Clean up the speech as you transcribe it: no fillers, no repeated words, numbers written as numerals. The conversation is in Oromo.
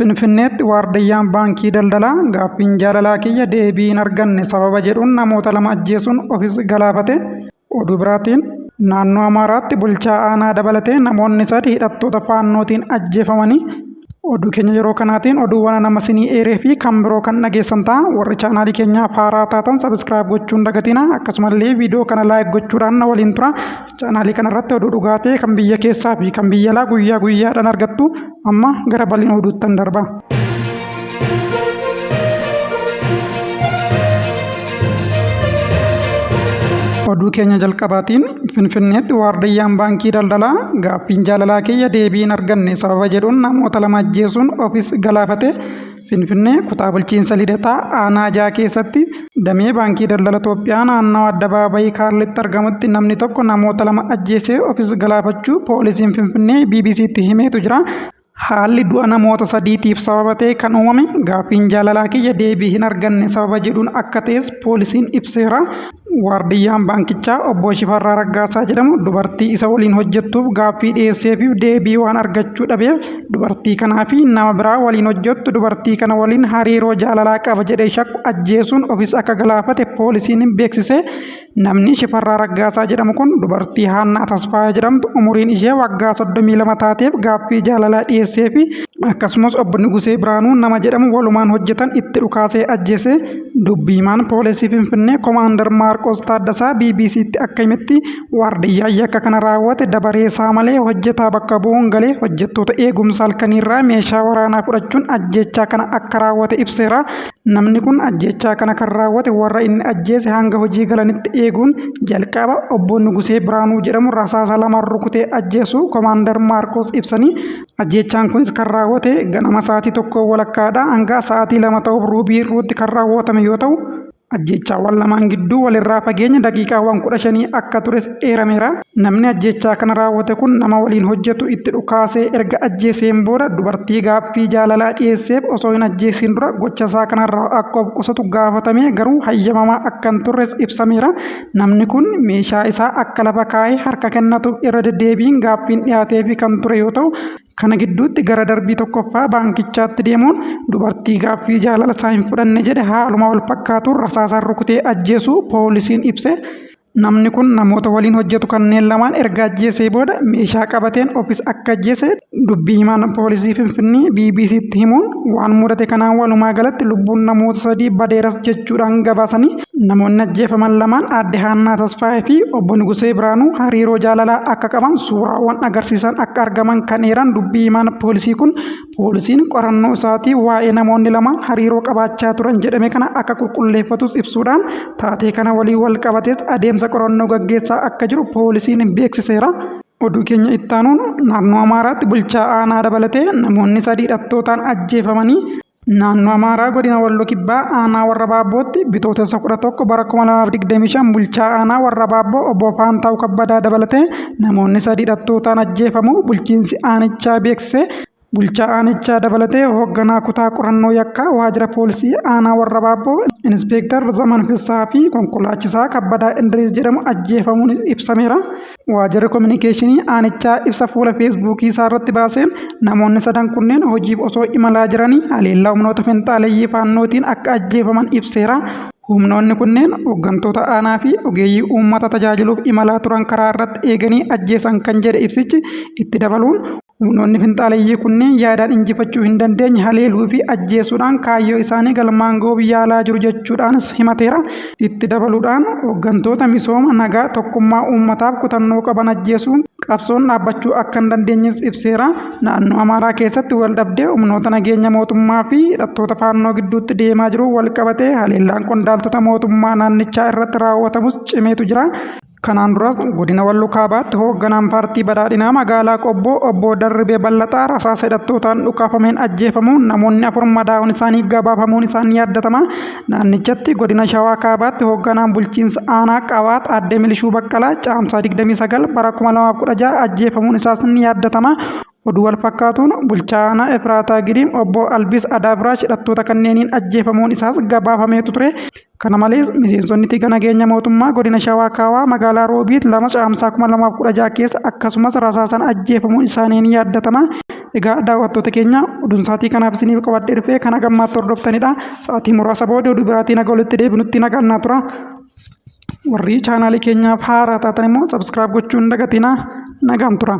Finfinneetti waardiyyaan baankii daldalaa gaaffiin jaalalaa kiyya deebii hin arganne sababa jedhuun namoota lama ajjeesuun ofis galaafate. Oduu biraatiin naannoo Amaaraatti bulchaa aanaa dabalatee namoonni sadi hidhattoota faannootiin ajjeefamanii. Oduu keenya yeroo kanaatiin oduuwwan nama sinii eeree fi kan biroo kan dhageessan ta'a. Warri chaanaalii keenyaaf haaraa taatan subscribe gochuun dagatina. Akkasumallee viidiyoo kana like gochuudhaan na waliin tura. Chaanaalii kanarratti oduu dhugaa ta'e kan biyya keessaa fi kan biyya alaa guyyaa guyyaadhaan argattu. Amma gara bal'ina oduuttan darba. Oduu keenya jalqabaatiin Finfinneetti waardiyyaan baankii daldalaa gaaffiin jaalalaa kiyya deebii hin arganne sababa jedhuun namoota lama ajjeesuun ofis galaafate. Finfinnee kutaa bulchiinsa Lidataa aanaa ja'a keessatti damee baankii daldala Itoophiyaa naannawa addabaabayii Kaarlitti argamutti namni tokko namoota lama ajjeesee ofis galaafachuu poolisiin Finfinnee BBCtti himeetu jira. Haalli du'a namoota sadiitiif sababa ta'e kan uumame gaaffiin jaalalaa kiyya deebii hin arganne sababa jedhuun akka ta'es poolisiin ibseera. Waardiyyaan baankichaa obbo Shifarraa Raggaasaa jedhamu dubartii isa waliin hojjettuuf gaaffii dhiyeesseefiif deebii waan argachuu dhabeef dubartii kanaa fi nama biraa waliin hojjettu dubartii kana waliin hariiroo jaalalaa qaba jedhee shakku ajjeesuun ofis akka galaafate poolisiin beeksise. Namni Shifarraa Raggaasaa jedhamu kun dubartii Haannaa Tasfaayee jedhamtu umuriin ishee waggaa 32 taateef gaaffii jaalalaa dhiyeessee fi akkasumas obbo Nigusee Biraanuu nama jedhamu walumaan hojjetan itti dhukaasee ajjeese. Dubbi himaan poolisii Finfinnee Komaandar Maarqos Taaddasaa BBCtti akka himetti waardiyyaan yakka kana raawwate dabaree isaa malee hojjetaa bakka bu'uun galee hojjettoota eegumsa halkaniirraa meeshaa waraanaa fudhachuun ajjeechaa kana akka raawwate ibseera. Namni kun ajjeechaa kana kan raawwate warra inni ajjeese hanga hojii galanitti eeguun jalqaba obbo Nugusee Biraanuu jedhamu rasaasa lamaan rukutee ajjeesuu Komaandar Maarqos ibsanii ajjeechaan kunis kan raawwate ganama sa'aatii tokko walakkaadhaa hanga sa'aatii 2 ta'uuf ruubii hir'uutti kan raawwatame yoo ta'u ajjeechaawwan lamaan gidduu walirraa fageenya daqiiqaawwan 15 akka tures eerameera. Namni ajjeechaa kana raawwate kun nama waliin hojjetu itti dhukaasee erga ajjeeseen booda dubartii gaaffii jaalalaa dhiyeesseef osoo hin ajjeesiin dura gochasaa kanarraa akka of qusatu gaafatamee garuu hayyamamaa akka hin turres ibsameera. Namni kun meeshaa isaa akka lafa kaa'ee harka kennatuuf irra deddeebiin gaaffiin dhiyaateefii kan ture yoo ta'u, Kana gidduutti gara darbii tokkoffaa baankichaatti deemuun dubartii gaaffii jaalala isaa hin fudhanne jedhe haaluma wal fakkaatuun rasaasaan rukutee ajjeesuu poolisiin ibse. Namni kun namoota waliin hojjetu kanneen lamaan erga ajjeesee booda meeshaa qabateen ofis akka ajjeese dubbii himaan poolisii Finfinnee BBCtti himuun waan mudate kanaan walumaa galatti lubbuun namoota sadii badeeras jechuudhaan gabaasanii namoonni ajjeefaman lamaan aadde Haannaa Tasfaayee fi obbo Nugusee Biraanuu hariiroo jaalalaa akka qaban suuraawwan agarsiisan akka argaman kan eeran dubbii himaan poolisii kun poolisiin qorannoo isaatii waa'ee namoonni lamaan hariiroo qabaachaa turan jedhame kana akka qulqulleeffatus ibsuudhaan taatee kana waliin wal qabatees adeemsa qorannoo gaggeessaa akka jiru poolisiin beeksiseera. Oduu keenya ittaanuun naannoo Amaaraatti bulchaa aanaa dabalatee namoonni sadii hidhattootaan ajjeefamanii. Naannoo Amaaraa godina Walloo Kibbaa aanaa Warra Baabbootti Bitootessa 11 bara 2025 bulchaa aanaa Warra Baabboo obbo Faantaw Kabbadaa dabalatee namoonni sadii hidhattootaan ajjeefamuu bulchiinsi aanichaa beeksise. Bulchaa aanichaa dabalatee hoogganaa kutaa qorannoo yakkaa waajjira poolisii aanaa Warra Baabboo Inispeektar Zaman Fissaa fi konkolaachisaa Kabbadaa Indiriis jedhamu ajjeefamuun ibsameera. Waajjirri Kominikeeshinii aanichaa ibsa fuula Feesbuukii isaa irratti baaseen namoonni sadan kunneen hojiif osoo imalaa jiranii haleellaa humnoota finxaaleyyii faannootiin akka ajjeefaman ibseera. Humnoonni kunneen hooggantoota aanaa fi ogeeyyii uummata tajaajiluuf imalaa turan karaa irratti eeganii ajjeesan kan jedhe ibsichi itti dabaluun humnoonni finxaaleyyii kunneen yaadaan injifachuu hin dandeenye haleeluu fi ajjeesuudhaan kaayyoo isaanii galmaan ga'uuf yaalaa jiru jechuudhaanis himateera. Itti dabaluudhaan hooggantoota misooma nagaa tokkummaa uummataaf kutannoo qaban ajjeesuun qabsoon dhaabbachuu akka hin dandeenyes ibseera. Naannoo Amaaraa keessatti waldhabdee humnoota nageenya mootummaa fi hidhattoota faannoo gidduutti deemaa jiru walqabatee haleellaan qondaaltota mootummaa naannichaa irratti raawwatamus cimeetu jira. Kanaan duras godina Walloo Kaabaatti hoogganaan paartii badhaadhinaa magaalaa Qobboo obbo Darribee Ballaxaa rasaasa hidhattootaan dhukaafameen ajjeefamuun namoonni afur madaa'uun isaanii gabaafamuun isaa ni yaadatama. Naannichatti godina Shawaa Kaabaatti hoogganaan bulchiinsa aanaa Qawaat aadde Milishuu Baqqalaa caamsaa 29 bara 2016 ajjeefamuun isaas ni yaadatama. Oduu wal fakkaatuun bulchaa aanaa Efraataa Gidiim obbo Albis Adaabiraash hidhattoota kanneeniin ajjeefamuun isaas gabaafameetu ture. Kana malees miseensonni tika nageenya mootummaa godina Shawaa Kaabaa magaalaa Roobiit 2 Caamsaa 2016 keessa akkasumas rasaasaan ajjeefamuun isaanii ni yaadatama. Egaa daawwattoota keenya, oduun sa'aatii kanaaf isiniif qabadhee dhufee kana gammaatti hordoftanidha. Sa'aatii muraasa booda oduu biraatiin haga walitti deebinutti nagaan naa tura. Warri chaanaalii keenyaaf haaraa taatan immoo subscribe gochuu hin dagatinaa. Nagaan tura.